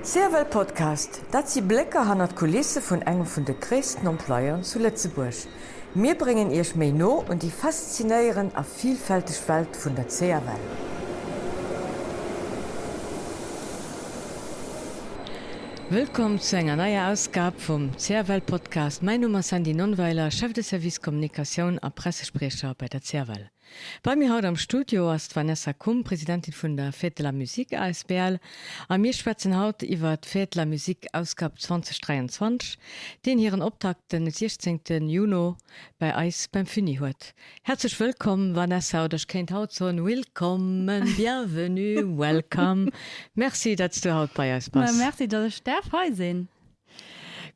CFL Podcast, Dat si Blécker hannert d'Kulisse vun engem vun de gréissten Employeuren zu Lëtzebuerg. Mir bréngen Iech méi no un déi faszinéierend a vilfälteg Welt vun der CFL. Wëllkomm zu enger neier Ausgab vum CFL Podcast. Mäin Numm ass Sandy Nonnweiler, Chef de Service Kommunikatioun a Pressespriecher bei der CFL. Bei mir haut am Studio ass d'Vanessa Cum, Presidentin vun der Fête de la Musique asbl. A mir schwätzen haut iwwer d'Fête de la Musique Ausgab 2023, deen hiren Optakt den 16 Juno bei eis beim Funi huet. Häerzlech wëllkomm Vanessa, oder ech kéint haut soen, Willkommen, bienvenue, welcome. Merci, datt s du haut bei eis bass. Merci, datt ech däerf hei sinn.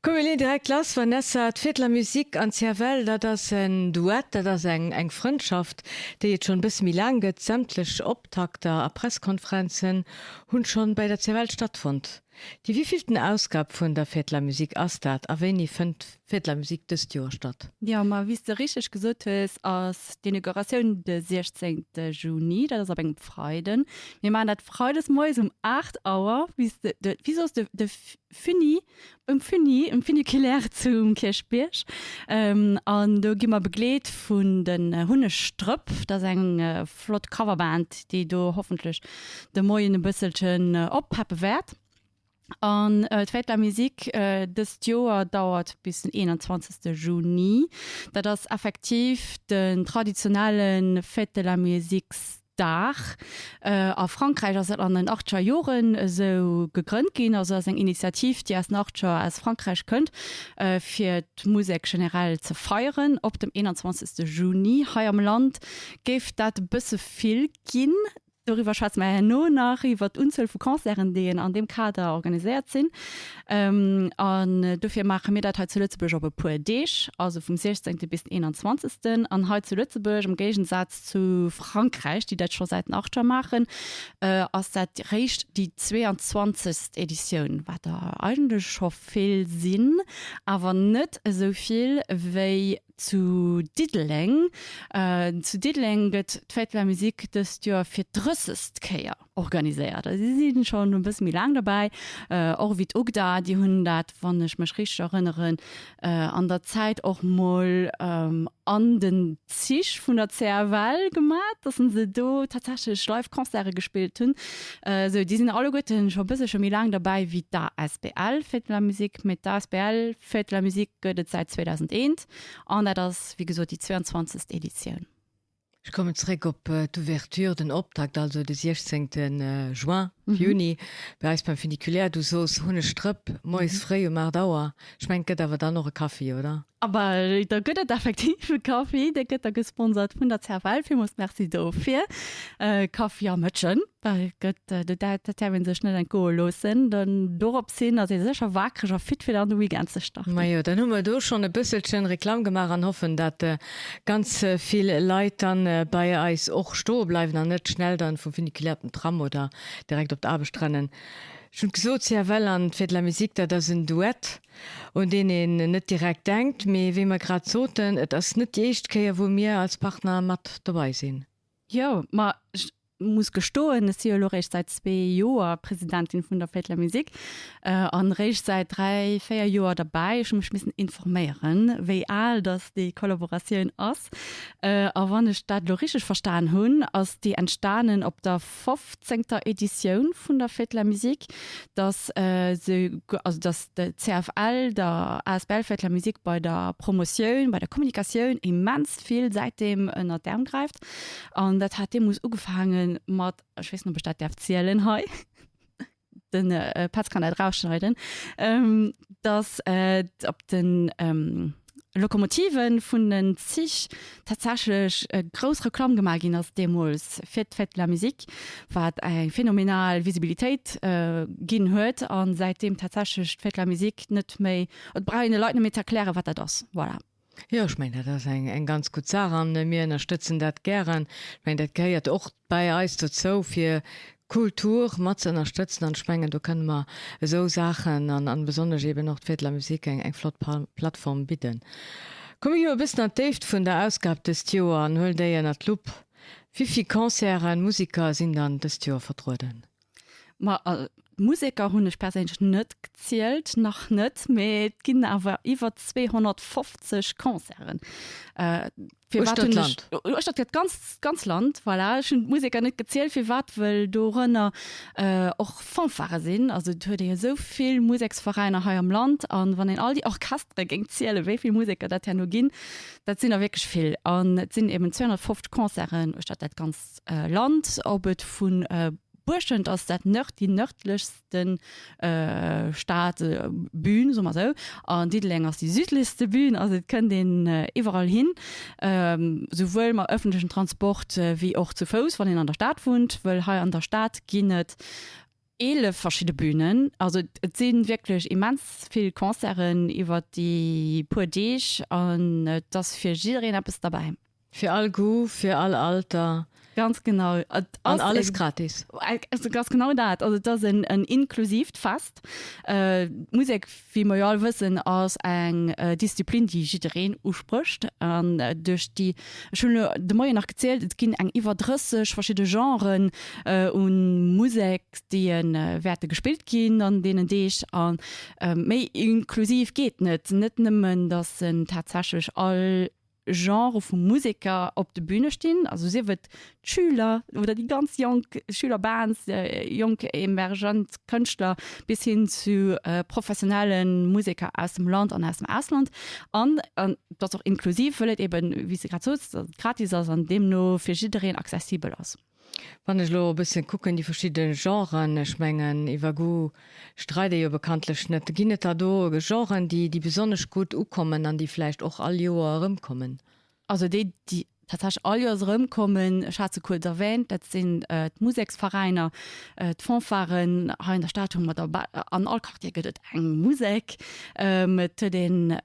Komm mir leeën direkt lass, Vanessa. D'Fête de la Musique an d'CFL, dat ass en Duett, dat ass eng eng Frëndschaft, déi et schonn e bësse méi laang gëtt. Sämtlech Optakter a Presskonferenzen hunn schonn bäi der CFL stattfonnt. Déi wéivillten Ausgab vun der Fête de la Musique ass dat a wéini fënnt d'Fête de la Musique dëst Joer statt? Jo, ma wéi s de richteg gesot hues, ass d'Inauguratioun de 16 Juni, dat ass op engem Freiden. Mir maachen dat freides moies um 8 Auer, wéi s de, wéi soss de, de Funi, um Funi, um Funiculaire zum Kierchbierg. An do gi mer begleet vun den Hunnegstrëpp. Dat ass eng flott Coverband, déi do hoffentlech de Moien e bësselchen oppeppe wäert. An d'Fête de la Musique dëst Joer dauert bis den 21. Juni. Dat ass effektiv den traditionelle Fête de la Musiques Dag. A Frankräich ass dat an den achtscher Joren esou gegrënnt ginn. Also ass eng Initiativ, déi aus den achtscher aus Frankräich kënnt, fir d'Musek generell ze feieren. Op dem 21. Juni hei am Land géif dat e bësse vill ginn. Doriwwer schwätze mer herno nach, iwwer d'Unzuel vu Concerten, déi an deem Kader organiséiert sinn. An dofir maache mir dat hei zu Lëtzebuerg op e puer Deeg, also vum 16. bis den 21. An hei zu Lëtzebuerg, am Géigensaz zu Frankräich, déi dat scho säit den Achtscher maachen, ass dat réischt déi 22. Editioun, wat der eigentlech scho vill sinn, awer net esou vill wéi zu Diddeleng. Zu Diddeleng gëtt d'Fête de la Musique dëst Joer fir d'drëssegst Kéier organiséiert. Also si sinn schonn e bësse méi laang derbäi, och wéi d'UGDA. Déi hunn dat, wann ech mech richteg erënneren, an der Zäit och mol an den Zich vun der CFL gemat, dass se do tatsächlech live Concerte gespillt hunn. Esou, déi sinn alleguerten scho e bësselche méi laang derbäi wéi d'ASBL Fête de la Musique. Mee d'ASBL Fête de la Musique gëtt et säit 2001 an dat ass, wéi gesot, déi 22. Editioun. Ech kommen zréck op d'Ouverture, den Optakt, also de 16. Juin, Juni, bei eis beim Funiculaire. Du soos Hunnegstrëpp, moies fréi um 8 Auer. Ech mengen, et gëtt awer dann och e Kaffi, oder? Aber da gëtt et effektiv e Kaffi, dee gëtt da gesponsert vun der CFL. Villmools Merci dofir. Kaffi a Mëtschen, dat gëtt, dat dat däerf ee sech net entgoe loossen. Dann dorops hin ass ee sécher waakreg a fit fir an de Weekend ze starten. Majo, dann hu mer do schonn e bësselchen Reklamm gemaach an hoffen, dat ganz vill Leit dann bei eis och stoe bleiwen an net schnell dann vum Funiculaire op den Tram oder direkt op d'Aarbecht rennen. Ech hunn gesot, CFL an d'Fête de la Musique, dat ass en Duett, un deen een net direkt denkt, mee wéi mer grad soten, et ass net déi éischt Kéier, wou mir als Partner mat dobei sinn. Jo, ma ech muss gestoen, ech si jo elo réischt säit zwee Joer Presidentin vun der Fête de la Musique an réischt säit dräi, véier Joer derbäi. Ech hu mech missen informéieren, wéi al dass déi Kollaboratioun ass. A wann ech dat elo richteg verstan hunn, ass déi entstanen op der fofzéngter Editioun vun der Fête de la Musique, dass se, also dass de CFL der asbl Fête de la Musique bei der Promotioun, bei der Kommunikatioun immens vill säitdeem ënnert d'Äerm gräift. An dat hat deemools ugefaange mat, ech weess net, ob ech dat däerf zielen hei, den Petz kann dat rausschneiden, dass op den Lokomotive vun den Zich tatsächlech grouss Reklamm gemaach ginn ass deemools fir d'Fête de la Musique, wat eng phänomenal Visibilitéit ginn huet a säitdeem tatsächlech d'Fête de la Musique net méi, et brauch een de Leit net méi ze erklären, wat dat ass. Voilà. Jo, ech mengen, dat ass eng, eng ganz gutt Saach a mir ënnerstëtzen dat gären. Ech mengen, dat gehéiert och bäi eis dozou, fir Kultur mat ze ënnerstëtzen. An ech mengen, do kënne mer esou Saachen an, an besonnesch eeben och d'Fête de la Musique eng, eng flott Plattform bidden. Komme mir e bëssen an d'Déift vun der Ausgab dëst Joer an huelen déi ënnert d'Lupp. Wéi vill Concerten, Musiker sinn dann dëst Joer vertrueden? Ma d'Museker hunn ech perséinlech net gezielt, nach net, mee et ginn awer iwwer 250 Concerten. Uechter d'Land? Uechter dat ganz, ganz Land, voilà. Ech hunn d'Museker net gezielt, firwat? Wëll dorënner och Fanfare sinn. Also et huet ee jo esou vill Museksveräiner hei am Land an wann een all déi Orchestere géing zielen, wéi vill Museker dat herno ginn, dat sinn der wierklech vill. An et sinn eben 250 Concerten uechter dat ganzt Land, ob et vu Buerschent ass dat nörd, déi nördlechsten Stad, Bühn, soe mer esou, an Diddeleng ass déi südlechste Bühn. Also et kënnt een iwwerall hin, souwuel mam ëffentlechen Transport wéi och zu Fouss, wann een an der Stad wunnt, wëll hei an der Stad ginn et 11 verschidde Bühnen. Also et si wierklech immens vill Concerten iwwer déi puer Deeg an et ass fir jiddereen eppes derbäi. Fir all Goût, fir all Alter. Ganz genau. Et An ass alles gratis. Also ganz genau dat. Also et ass en, en inklusiivt Fest. D'Musek, wéi mer jo all wëssen, ass eng Disziplin, déi jiddereen usprécht. An duerch déi, ech hunn elo de Moien nach gezielt, et ginn eng iwwer 30 verschidde Genren u Musek, déi wäerte gespillt ginn an deenen Deeg. A méi inklusiv geet net. Net nëmmen, datt en tatsächlech all Genre vu Museker op de Büne stinn, also sief et d'Schüler oder déi ganz jonk Schülerbands, jonk emergent Kënschtler bis hin zu professionelle Museker aus dem Land an aus dem Ausland. An et ass och inklusiv, wëll et eben, wéi s de grad soos, datt et gratis ass an deemno fir jiddereen accessibel ass. Wann ech elo e bësschen kucken, déi verschidde Genren, ech mengen iwwer Goût streit ee jo bekanntlech net, ginn et der do Genren, déi déi besonnesch gutt ukommen an déi vläicht och all Joer erëmkommen? Also déi, déi tatsächlech all Joers erëmkommen, ech hat se kuerz erwähnt, dat sinn d'Museksveräiner, d'Fanfaren. Hei an der Stad hu mer der bal, an all Quartier gëtt et eng Musek. Et huet een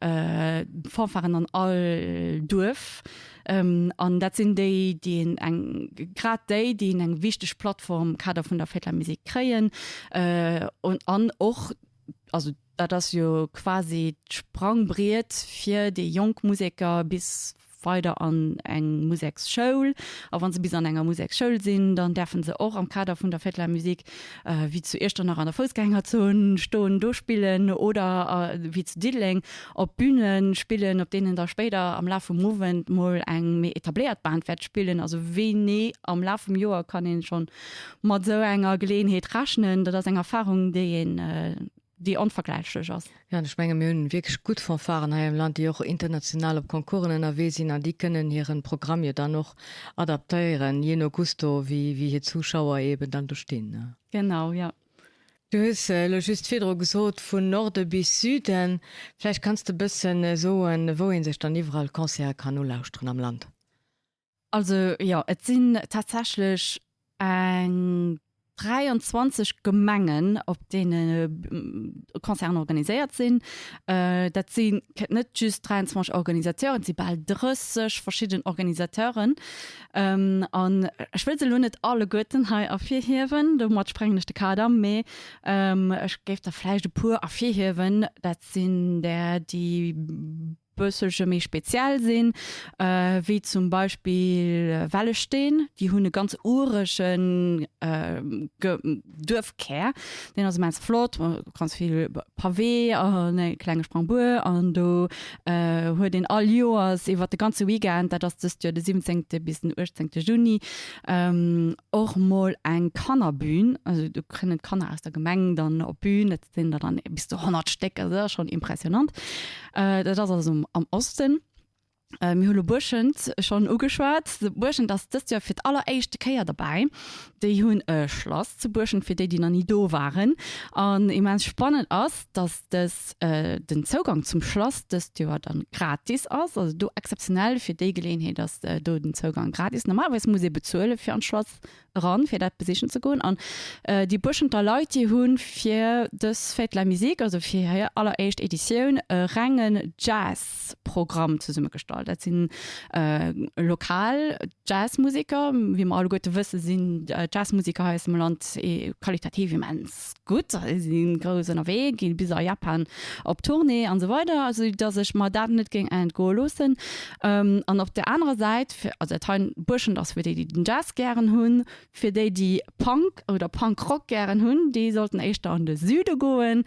Fanfaren an all Duerf. An dat sinn déi, déi een eng, grad déi, déi een eng wichteg Plattform am Kader vun der Fête de la Musique kréien. An och, also dat ass jo quasi d'Sprangbriet fir déi jonk Museker bis weider an eng Museksschoul. A wa se bis an enger Museksschoul sinn, dann däerfe se och am Kader vun der Fête de la Musique wéi zu Iechternach an der Foussgängerzon stoen, do spillen oder wéi zu Diddeleng op Büne spillen, op deenen da spéider am Laf vum Owend mol eng méi etabléiert Band wäert spillen. Also wéini am Laf vum Joer kann een schonn mat esou enger Geleeënheet rechnen? Dat ass eng Erfarung, déi een, déi onvergläichlech ass. Jo, an ech menge mir hunn wierklech gutt Fanfaren hei am Land, déi och international op Concoursen ënnerwee sinn an déi kënnen hiren Programm jo dann och adaptéieren, jee no Gusto, wéi hir Zuschauer eeben dann do stinn. Genau, jo. Du hues elo just virdru gesot, vun Norde bis Süden. Vläicht kanns de e bëssen soen, wou ee sech dann iwwerall Concerte kann ulauschteren am Land? Also jo, et sinn tatsächlech eng 23 Gemengen, op deene Concerten organiséiert sinn. Dat si net just 23 Organisateuren, et si bal 30 verschidden Organisateuren. An ech wëll se elo net alleguerten hei ervirhiewen, domat sprengen ech de Kader, mee ech géif der vläicht e puer ervirhiewen. Dat sinn där, déi bësselche méi speziell sinn, wéi zum Beispill Wellesteen. Déi hunn e ganz uregen Duerfkär, deen ass immens flott, ganz vill Pavé an e klenge Sprangbuer an do huet een all Joers iwwer de ganze Weekend, dat ass dëst Joer de 17. bis den 18. Juni, och mol eng Kannerbühn. Also do kënnen d'Kanner aus der Gemeng dann op d'Bühn, dat sinn der dann bis zu 100 Stéck, also dat ass schonn impressionant. Dat ass also am Osten. Mir hu lo Buerschent schonn ugeschwat. Buerschent ass dëst Joer fir d'alleréischte Kéier derbäi. Déi hunn e Schlass zu Buerschent, fir déi, déi nach ni do waren. An immens spannend ass, dass dës den Zougang zum Schlass dëst Joer dann gratis ass. Also do exzeptionell fir déi Geleeënheet ass do den Zougang gratis. Normalerweis muss ee bezuele fir an d'Schlass eran, fir dat besichen ze goen. An déi Buerschenter Leit, déi hu fir dës Fête de la Musique, also fir hir alleréischt Editioun, e rengen Jazz-Programm zesummegestallt. Festival. Dat sinn lokal Jazzmuseker. Wéi mer alleguerte wësse sinn d'Jazzmuseker hei aus dem Land qualitativ immens gutt, si grouss ënnerwee, gi bis a Japan op Tournée an esou weider, esou datt ech mer dat net géing entgoe loossen. An op der anerer Säit, also dat hei Buerschent ass fir déi, déi den Jazz gären hunn, Fir déi, déi Punk oder Punk-Rock gären hunn, déi sollten éischter an de Süde goen,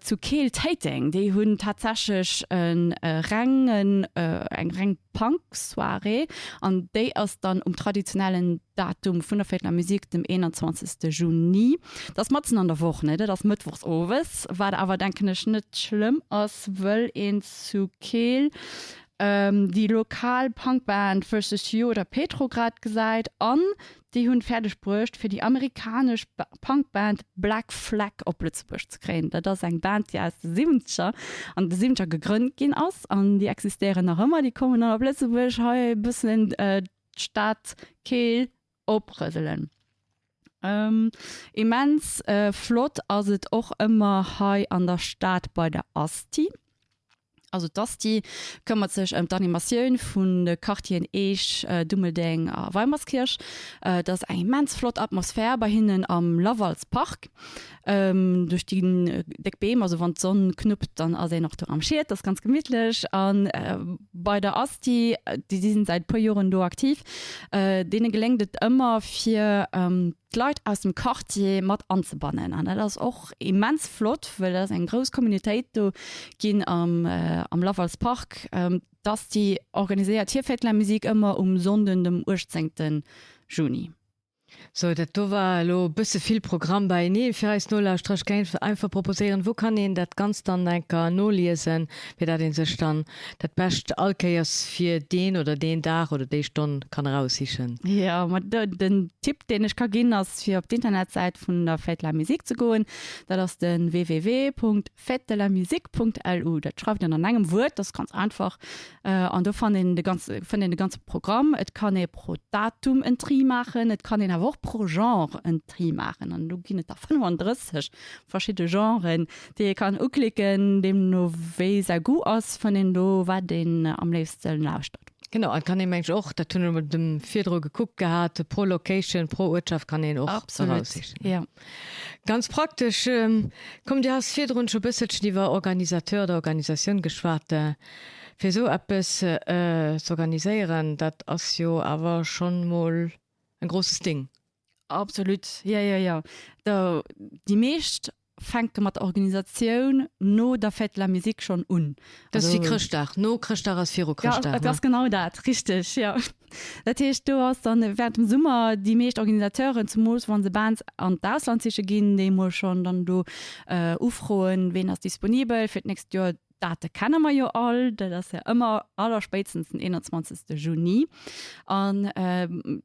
zu Keel-Téiteng. Déi hunn tatsächlech e rengen, eng reng Punk-Soirée an déi ass dann um traditionellen Datum vun der Fête de la Musique, dem 21. Juni. Dat ass matzen an der Woch, ne? Dat ass mëttwochs owes, wat awer, denken ech, net schlëmm ass, wëll een zu Keel déi lokal Punkband Versus You oder Petrograd gesäit an déi hunn fäerdeg bruecht fir déi amerikanesch Punkband Black Flag op Lëtzebuerg ze kréien. Dat ass eng Band déi aus de Siwwenzeger, an de Siwwenzeger gegrënnt ginn ass an déi existéieren nach ëmmer. Déi kommen dann op Lëtzebuerg hei e bëssen d'Stad Keel oprëselen. Immens flott ass et och ëmmer hei an der Stad bei der Asti. Also d'Asti këmmert sech ëm d'Animatioun vun de Quartieren Eech, Dummeldeng a Weimerskirch. Et ass eng immens flott Atmosphär bei hinnen am Lavalspark. Duerch déi déck Beem, also wann d'Sonn knuppt, dann ass een och do am Schiet, dat ass ganz gemittlech. A bei der Asti, déi sinn säit e puer Joren do aktiv, deene geléngt et ëmmer fir d'Leit aus dem Quartier mat anzebannen an dat ass och immens flott, wëll dat ass eng grouss Communautéit do ginn am am Lavals Park. D'Asti organiséiert hir Fête de la Musique ëmmer um Sonnden dem 18 Juni. Sou, dat do war elo e bësse vill Programm beienee fir eis Nolauschterer. Ech géif einfach proposéieren, wou kann een dat Ganzt dann enker noliesen, fir dat ee sech dann dat Bescht all Kéiers fir deen oder deen Dag oder déi Stonn kann eraussichen. Jo, ma den Tipp, deen ech ka ginn, ass fir op d'Internetsäit vun der Fête de la Musique ze goen. Dat ass de www.fêtedelamusique.lu. Dat schreift een an engem Wuert, dat ass ganz einfach. An do fannt een de ganze, fënnt een de ganze Programm. Et kann ee pro Datum en Tri maachen, et kann een awer och pro Genre en Tri maachen. An do ginn et der 35 verschidde Genren, déi ee kann uklicken, deemno wéi säi Goût ass, fënnt een do wat een am léifste lauschtert. Genau, an et kann ee mengen ech och, dat hunn ech emol dem virdru gekuckt gehat, pro Location, pro Uertschaft kann een och eraussichen. Absolut, jo. Ganz praktesch. Komm, du has virdrun scho bësselchen iwwer Organisateur oder Organisatioun geschwat. Fir esou eppes z'organiséieren, dat ass jo awer schonn mol en grosses Ding. Absolut, jo, jo, jo. Do, déi meescht fänke mat der Organisatioun no der Fête de la Musique schonn un. Dat ass wéi Chrëschtdag, no Chrëschtdag ass viru Chrëschtdag, ne? Jo, et ass genau dat, richteg, jo. Dat heescht, do ass dann während dem Summer déi meescht Organisateuren, zemools wa se Bands an d'Ausland siche ginn, déi emol schonn dann do ufroen, ween ass disponibel fir d'nächst Joer. D'Date kenne mer jo all, dat ass jo ëmmer allerspéitstens den 21. Juni. An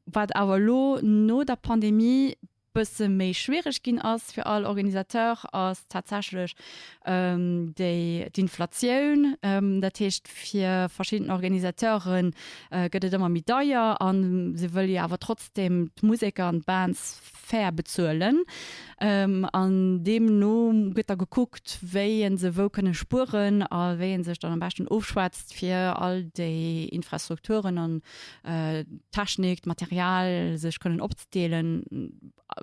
wat awer elo no der Pandemie bësse méi schwiereg ginn ass fir all Organisateur, ass tatsächlech déi d'Inflatioun. Dat heescht, fir verschidden Organisateure gëtt et ëmmer méi deier a se wëlle jo awer trotzdeem d'Museker an d'Bands fair bezuelen. An deemno gëtt da gekuckt, wéi ee se wou kënne spueren a wéi ee sech dann am beschten ofschwätzt, fir all déi Infrastrukturen an d'Technik, d'Material sech kënnen opzedeelen.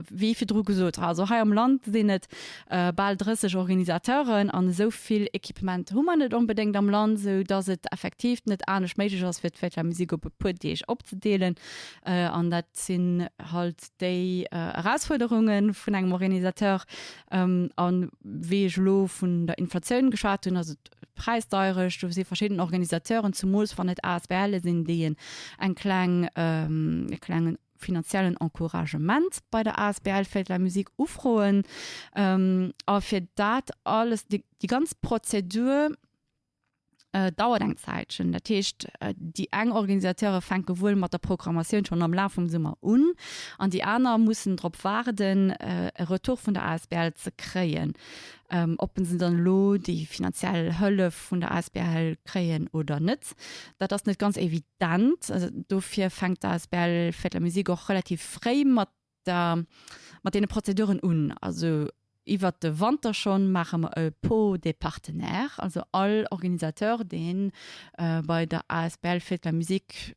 Wéi virdru gesot, also hei am Land sinn et bal 30 Organisateuren an esou vill Equipement hu mer net onbedéngt am Land, esou datt et effektiv net anescht méiglech ass, fir d'Fête de la Musique op e puer Deeg opzedeelen. An dat sinn halt déi Erausfuerderunge vun engem Organisateur. A wéi ech elo vun der Inflatioun geschwat hunn, also d'Präisdeierecht, do si verschidden Organisateuren, zemools wann et ASBLe sinn, déi eng kleng, e klengen finanziellen Encouragement bei der asbl Fête de la Musique ufroen. A fir dat alles, déi ganz Prozedur, dauert eng Zäitchen. Dat heescht, déi eng Organisateure fänke wuel mat der Programmatioun schonn am Laf vum Summer un an déi aner mussen drop waarden, e Retour vun der asbl ze kréien. Ob se dann elo déi finanziell Hëllef vun der asbl kréien oder net, dat ass net ganz evident. Dofir fänkt d'asbl Fête de la Musique och relativ fréi mat der, mat deene Prozeduren un. Also. Iwwert de Wanter schonn maache mer e Pot des partenaires, also all Organisateur, dee bei der asbl Fête de la Musique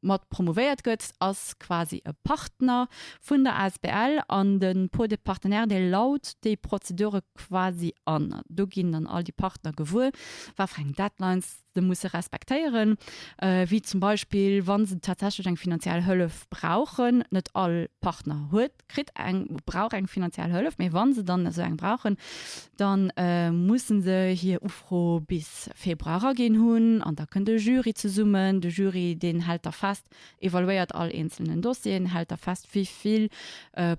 mat promouvéiert gëtt, ass quasi e Partner vun der asbl. An de Pot des partenaires, dee laut déi Prozedure quasi an. Do ginn dann all déi Partner gewuer, wat fir eng Deadlines se musse respektéieren, wéi zum Beispill, wa se tatsächlech eng finanziell Hëllef brauchen. Net all Partner huet kritt eng, brauch eng finanziell Hëllef, mee wa se dann esou eng brauchen, da musse se hir Ufro bis Februar eraginn hunn an da kënnt e Jury zesummen. De Jury, deen hält da fest, evaluéiert all eenzelnen Dossier, hält da fest, wéi vill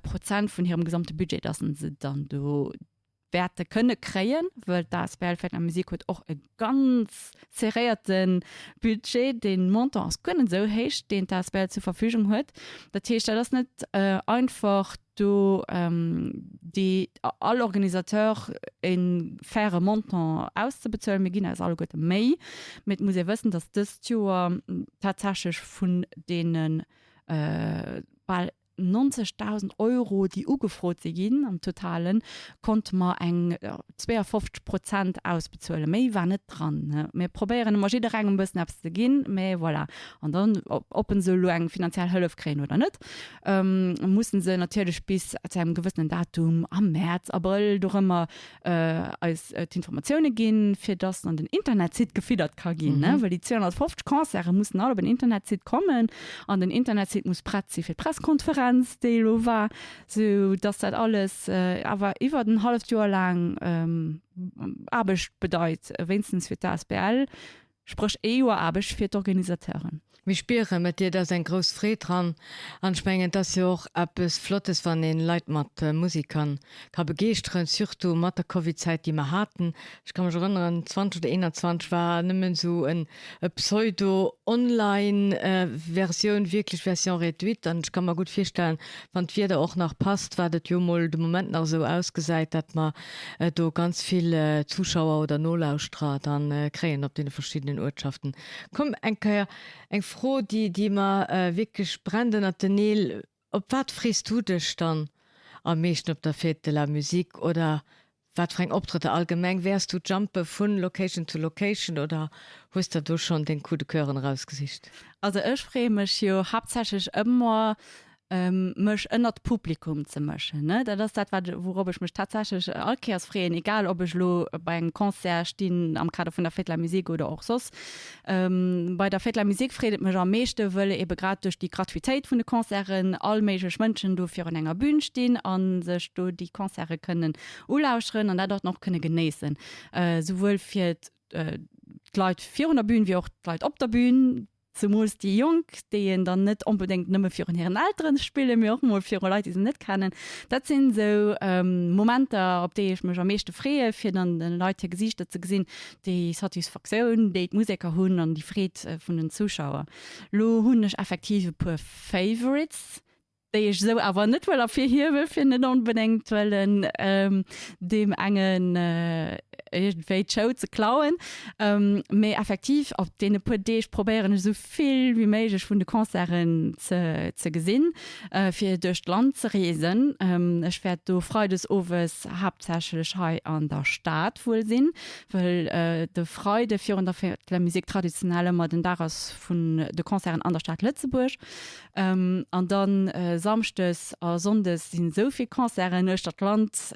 Prozent vun hirem gesamte Budget dass se dann do wäerte kënne kréien, wëll d'ASBL Fête de la Musique huet och e ganz serréierte Budget. Dee Montant ass guer net esou héich, deen d'ASBL zur Verfügung huet. Dat heescht, dat ass net einfach do déi all Organisateur e faire Montant auszebezuelen. Mir ginn eis alleguerte Méi, mee et muss ee wëssen, datt dëst Joer tatsächlech vun deene bal 90.000 Euro, déi ugefrot si ginn am Totalen, konnte mer eng 52 Prozent ausbezuelen. Méi war net dran. Mir probéieren ëmmer jidderengem e bëssen eppes ze ginn, mä voilà. An dann, ob se elo eng finanziell Hëllef kréien oder net, musse se natierlech bis zu engem gewëssenen Datum am Mäerz, Abrëll, dorëmmer, eis d'Informatioune ginn, fir dass an den Internetsite gefiddert ka ginn, ne? Well déi 250 Concerte mussen all op en Internetsite kommen an den Internetsite muss prett si fir d'Presskonferenz, déi elo war, sou dass dat alles awer iwwert en halleft Joer laang Aarbecht bedeit, wéinstens fir d'ASBL. Spréch ee Joer Aarbecht fir d'Organisateuren. Mir spieren mat dir, et ass eng grouss Freed dran an ech mengen, et ass jo och eppes Flottes, wann een Leit mat Musek kann ka begeeschteren, surtout mat der Covid-Zäit, déi mer haten. Ech ka mech erënneren, 20 oder 21 war nëmmen esou en e pseudo online Versioun, wierklech Version réduite an ech ka mer gutt virstellen, wann d'Wieder och nach passt, wat et jo mol de Moment nach esou ausgesäit, dat mer do ganz vill Zuschauer oder Nolauschterer dann kréien op deene verschiddenen Uertschaften. Komm, eng Kéier eng Fro, déi, déi mer wierklech brennt ënnert den Neel, Op wat frees du dech dann am meeschten op der Fête de la Musique oder wat fir eng Optrëtter allgemeng? Wäers du jumpe vun Location zu Location oder hues der do schonn deng Coup de Coeuren erausgesicht? Also ech freeë mech jo haaptsächlech ëmmer mech ënnert d'Publikum ze mëschen, ne. Dat ass dat, wat, wourop ech mech tatsächlech all Kéiers freeën, egal ob ech elo bei engem Concert stinn am Kader vun der Fête de la Musique oder och soss. Bei der Fête de la Musique freet et mech am meeschte, wëll ebe grad duerch déi Gratuitéit vun de Concerten all méiglech Mënschen do virun enger Bün stinn a sech do déi Concerte kënnen ulauschteren an dat och nach kënne genéissen, souwuel fir d'Leit virun der Bün wéi och d'Leit op der Bün. Zemools déi Jonk, déi een dann net onbedéngt nëmme virun hiren Elteren spillen, mee och mol viru Leit, déi se net kennen. Dat sinn esou Momenter, op déi ech mech am meeschte freeë, fir dann de Leit hir Gesiichter ze gesinn, déi Satisfaktioun, déi d'Museker hunn an déi Freed vun den Zuschauer. Lo hunn ech effektiv e puer Favorites, déi ech esou awer net wëll ervirhiewen, fir net onbedéngt wëllen deem engen iergendwéi d'Show ze klauen. Mee effektiv, op deene puer Deeg probéieren ech esou vill wéi méiglech vun de Concerten ze ze gesinn, fir duerch d'Land ze reesen. Ech wäert do freides owes haaptsächlech hei an der Stad wuel sinn, wëll de Freide virun der Fête de la Musique traditionell ëmmer den Dag ass vun de Concerten an der Stad Lëtzebuerg. An dann Samschdes a Sonndes sinn esou vill Concerten uechter d'Land.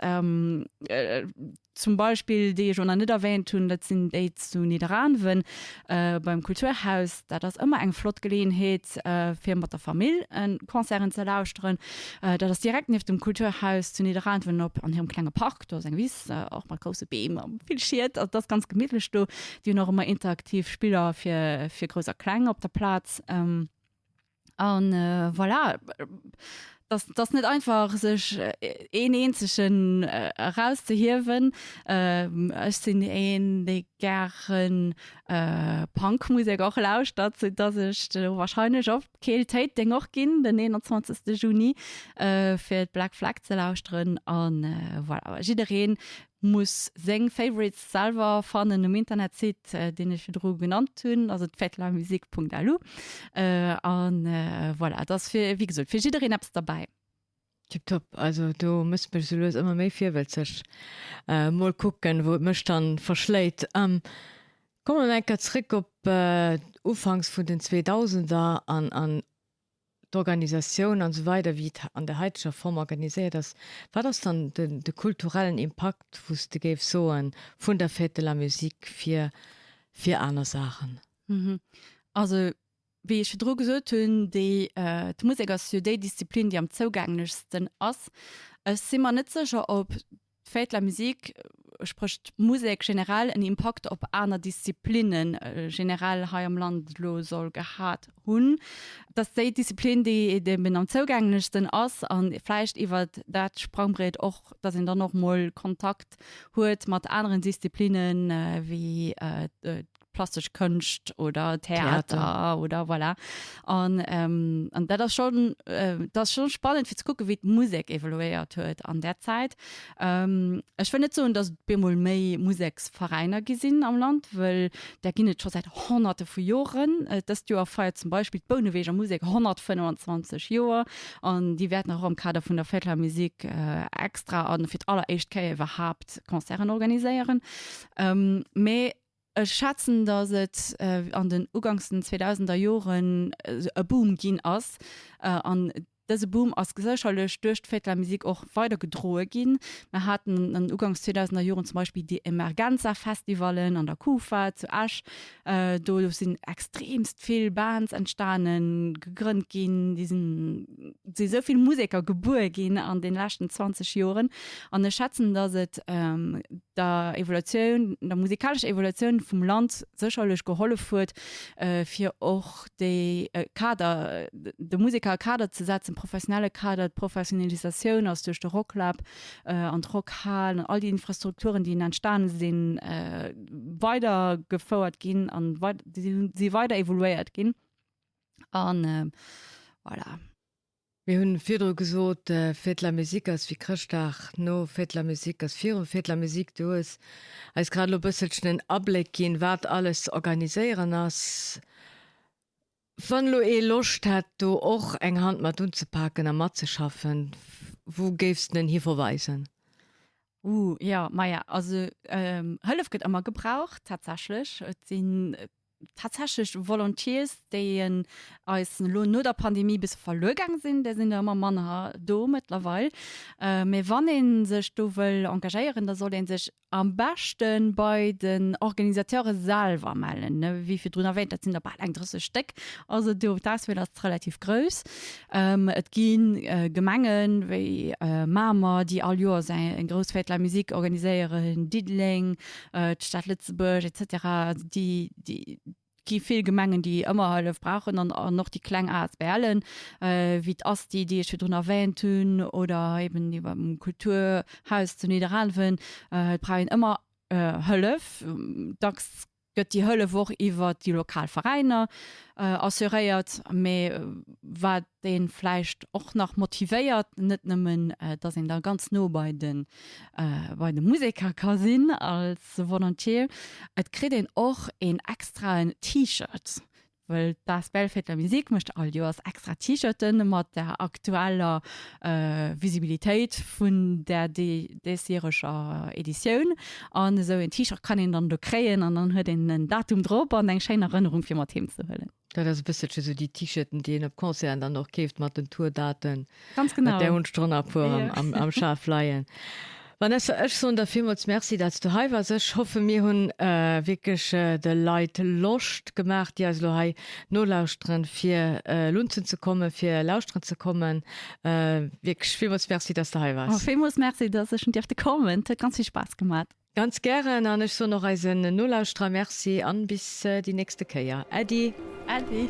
Zum Beispill déi ech elo nach net erwähnt hunn, dat sinn déi zu Nidderaanwen beim Kulturhaus. Dat ass ëmmer eng flott Geleeënheet fir mat der Famill Concerten ze lauschteren. Dat ass direkt nieft dem Kulturhaus zu Nidderaanwen op an hirem klenge Park. Do ass eng Wiss och mat grousse Beem a vill Schied. Also dat ass ganz gemittlech do. Déi hunn och ëmmer interaktiv Spiller fir fir Grouss a Kleng op der Plaz. An voilà, dass dass net einfach sech een eenzegen erauszehiewen. Ech sinn een, dee gären Punkmusek och lauschtert, sou dass ech do warscheinlech op d'Keelt Téiteng och ginn den 21. Juni fir d'Black Flag ze lauschteren. An voilà, jiddereen muss seng Favorites selwer fannen um Internetsite, deen ech virdru genannt hunn, also d'fêtelamusique.lu. An voilà, et ass fir, wéi gesot, fir jiddereen eppes derbäi. Tiptop, also do mëss mech sou lues ëmmer méi virwëlzeg. Mol kucken wou et mech dann verschléit. Komme mer eng Kéier zréck op Ufanks vun den Zweedausender an an d'Organisatioun an esou weider wéi et an der haiteger Form organiséiert ass. Wat ass dann den de kulturellen Impakt wou s de géifs soen vun der Fête de la Musique fir fir aner Saachen? Also Wéi ech virdru gesot hunn, déi, d'Musek ass jo déi Disziplin, déi am zougänglechsten ass. Ech si mer net sécher, ob d'Fête de la musique, spréch d'Musek generell, en Impakt op aner Disziplinne generell hei am Land elo soll gehat hunn. Et ass déi Disziplin, déi eben am zougänglechsten ass a vläicht iwwert dat Sprangbriet och, datt een dann och mol Kontakt huet mat aneren Disziplinnen, wéi plastesch Kënscht oder Theater, Theater. oder voilà. An, ähm, an dat ass schon, äh, dat ass schon spannend fir ze kucke wéi d'Musek evoluéiert huet an där Zäit. Ähm, ech wëll net soen, datt et bemol méi Museksveräiner gi sinn am Land, wëll där ginn et scho säit Honnerte vu Joren. Äh, dëst Joer feiert zum Beispill d'Bouneweger Musek 125 Joer an déi wäerten och am Kader vun der Fête de la Musique äh, extra an fir d'alleréischt Kéier iwwerhaapt Concerten organiséieren. Ähm, mee Ech schätzen, datt et an den uganks den 2000er Joren e Boom ginn ass. An dëse Boom ass sécherlech duerch d'Fête de la Musique och weider gedroe ginn. Mer haten an den uganks 2000er Joren zum Beispill déi Emergenza-Festivallen an der Kufa zu Esch. Do sinn extremst vill Bands entstanen, gegrënnt ginn. Déi sinn, si esou vill Museker gebuer ginn an de leschten 20 Joren. An ech schätzen, datt et der Evolutioun, der musikalescher Evolutioun vum Land sécherlech gehollef huet, fir och déi Kader, de Museker e Kader ze setzen, professionelle Kader. D'Professionalisatioun ass duerch de Rocklab an d'Rockhal an all déi Infrastrukturen, déi entstane sinn, weidergefouert ginn an si weider evoluéiert ginn. An voilà. Mir hunn virdru gesot, Fête de la musique ass wéi Chrëschtdag no Fête de la musique ass virum Fête de la musique. Du hues eis grad elo e bësselchen en Abléck ginn, wat alles ze organiséieren ass. Wann elo ee Loscht hätt, do och eng Hand mat unzepaken a matzeschaffen, wou géifs de en hi verweisen? Uh, jo, maja, also Hëllef gëtt ëmmer gebraucht, tatsächlech. Et sinn tatsächlech Volunteers, déi eis elo no der Pandemie e bësse verluer gaang sinn, där sinn der ëmmer manner do mëttlerweil. Mee wann ee sech do wëll engagéieren, da soll ee sech am beschte bei den Organisateure selwer mellen. Wéi virdrun erwähnt, dat sinn der bal eng 30 Stéck, also do d'Auswiel ass relativ grouss. Et gi Gemengen wéi Mamer, déi all Joers eng grouss Fête de la musique organiséieren, Diddeleng, d'Stad Lëtzebuerg etc. Déi déi gi vill Gemengen, déi ëmmer Hëllef brauchen an an och déi kleng ASBLen, wéi d'ASTI, déi ech virdrun erwähnt hunn, oder eben déi beim Kulturhaus zu Nidderaanwen. Et brauch een ëmmer Hëllef. Dacks gëtt déi Hëllef och iwwer déi lokal Veräiner assuréiert. Mee wat ee vläicht och nach motivéiert, net nëmmen, datt een da ganz no bei de bei de Museker ka sinn als Volontier, et kritt een och een extraen T-Shirt. Well d'Asbl Fête de la Musique mécht all Joers extra T-Shirten mat der aktueller Visibilitéit vun der desjäreger Editioun. An esou een T-Shirt kann een dann do kréien an dann huet een en Datum drop an eng schéin Erënnerung fir mat heem ze huelen. Dat ass e bësselche sou déi T-Shirten, déi een op Concerten dann och keeft mat den Tourdaten. Ganz genau. Där hunn ech der och nach e puer am Schaf leien. Vanessa, ech soen der villmools Merci, dat s du hei wars. Ech hoffen, mir hunn wierklech de Leit Loscht gemaach, déi eis elo hei nolauschteren, fir lunzen ze kommen, fir lauschteren ze kommen. Wierklech villmools Merci, dat s du hei wars. Villmools Merci, dass ech hunn dierfte kommen. Et huet ganz vill Spaass gemat. Ganz gären an ech soen och eisen Nolauschterer Merci an bis déi nächste Kéier. Äddi. Äddi.